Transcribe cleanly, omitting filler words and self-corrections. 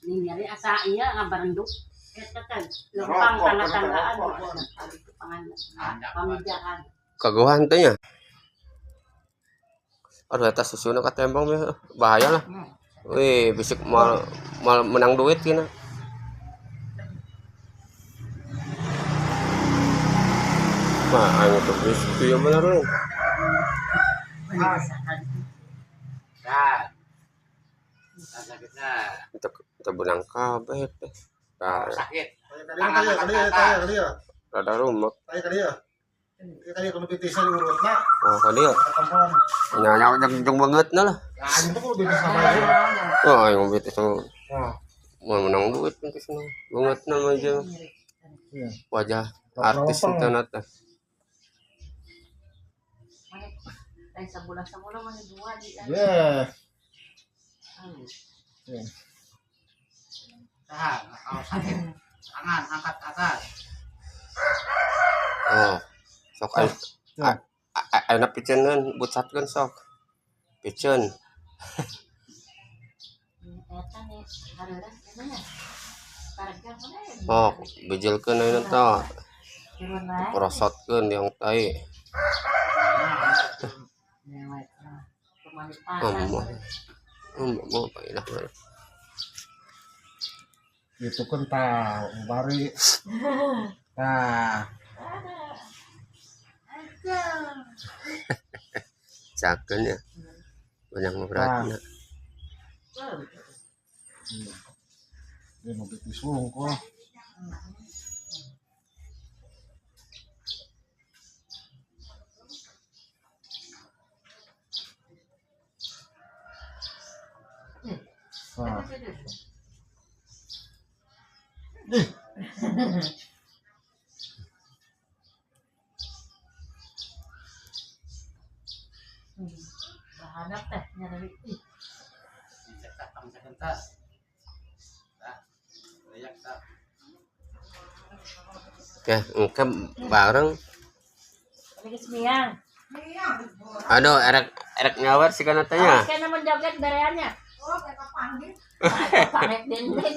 Ini nyari asa iya ngabarenduk. Eta teh lempang tangga-tanggaan. Pamijahan. Kaguhan teh nya. Aduh eta susuna ka tembong mah bahaya lah. Wih, bisik mal mal menang duit kina. Wah, aing tuh bisik ieu bener lu. Nah. Sakitnya. Teu benang kabeh teh. Tah, Sakit. Kali kali kali kali rada rumek. kali kali kali kalau betisnya diurutna Oh, ka dieu. kampung. Nya jeung jeung banget na lah. Nah, itu kudu betis sama ya. Oh, aing betis mah Oh, mau menang duit betis mah. Banget na mah jeung iya. wajah artis internet teh. Lain sabulan-sabulan mana dua di. Yeah. Yeah. Tahan, kalau sakit tangan angkat ke atas. Oh, sok aing ayeuna piceun bucatkeun sok. Piceun. Eta nih, hareureun nya. Targa mana? Oh, bijilkeun ayeuna tah. Turun wae. Prosotkeun yang tai. Oh, mau. Oh, mau apa ilah. Itu kan tahu bari. Nah, Cakeun ya. Banyak beratna. dia mau betis wungkul. Nah. Ih. Bahanap teh nyari. Ih, Oke, engke bareng. geus miang. Aduh, erek erek nyawar sih kana teh nya. Awas kana mun joget bereannya. Oh, kayak panggil. Pamit den teh.